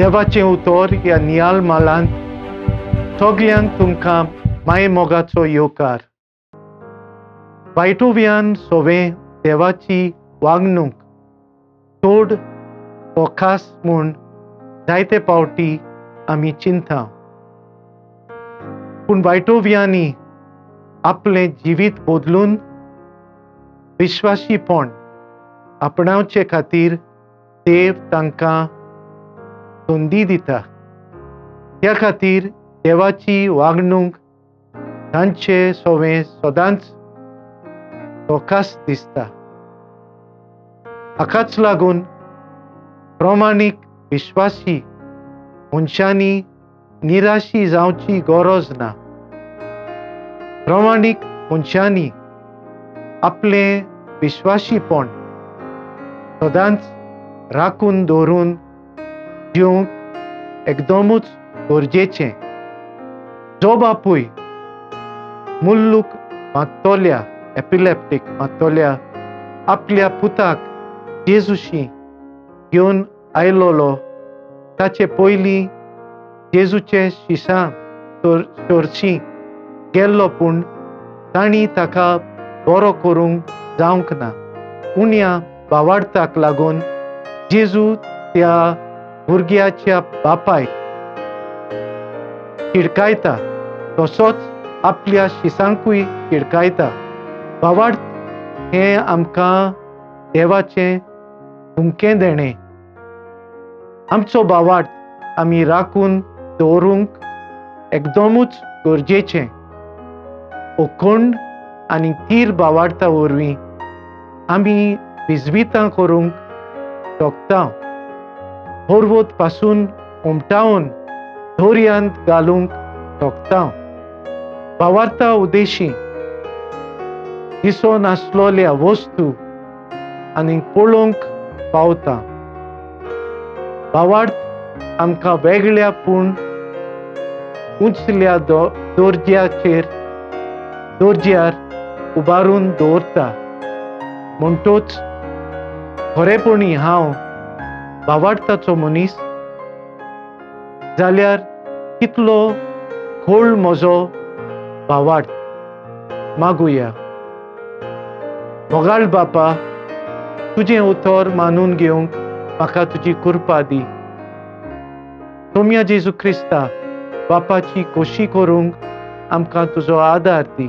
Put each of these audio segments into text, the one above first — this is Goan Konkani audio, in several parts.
देवाचें उतर ह्या नियाल मालांत सगल्यांक तुमकां माये मोगाचो येवकार. वायटोव्यान सोवें देवाची वागणूक चड खास म्हूण जायते पावटी आमी चिंता, पूण वायटोव्यांनी आपलें जिवीत बदलून विश्वासीपण आपणावचे खातीर देव तांकां संदी दिता. त्या खातीर देवाची वागणूक तांचे सोवें सदांच तोखास दिसता. हाकाच लागून प्रमाणीक विश्वासी मनशांनी निराशी जावची गरज ना. प्रमाणीक मनशांनी आपलें विश्वासीपण सदांच राखून दवरून जिवंक एकदमूच गरजेचें. जो बापूय मुल्लूक मात्तोल्या एपिलेप्टीक मात्तोल्या आपल्या पुताक जेजूशी घेवन आयलोलो, ताचे पयलीं जेजूचे शिसां चोरशी गेल्लो, पूण तांणी ताका बरो करूंक जावंक ना. उण्या बावार्थाक लागून जेजू त्या भुरग्याच्या बापायक शिडकायता, तसोच आपल्या शिसांकूय शिडकायता. बावार्थ हें आमकां देवाचें धुमकें देणें. आमचो बावार्थ आमी राखून दवरूंक एकदमूच गरजेचें. अखंड आनी थीर बावार्था वरवीं आमी विजवितां करूंक शकता. पर्वत पासून उमटावन दर्यांत घालूंक शकता. बावार्था उद्देशी दिसो नासलोल्या वस्तू आनी पळोवंक पावता. बावार्थ आमकां वेगळ्या पूण उंचल्या दर्ज्यार उबारून दवरता. म्हणटोच खरेपणी हांव बावार्थाचो मनीस जाल्यार कितलो खोल म्हजो बावार्थ. मागुया. मोगाळ बापा, तुजें उतर मानून घेवंक म्हाका तुजी कृपा दी. सोम्या जेजू क्रिस्ता बापाची खोशी करूंक आमकां तुजो आदार दी.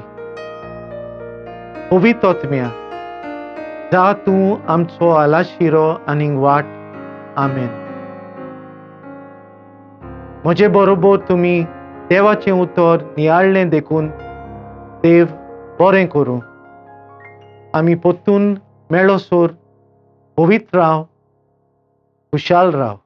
पवित्र आत्म्या, जा तूं आमचो आलाशिरो आनी वाट. आमेन. म्हजे बरोबर तुमी देवाचें उतर नियाळ्ळें देखून देव बरें करूं. आमी परतून मेळोसर पवित्र राव, खुशाल राव.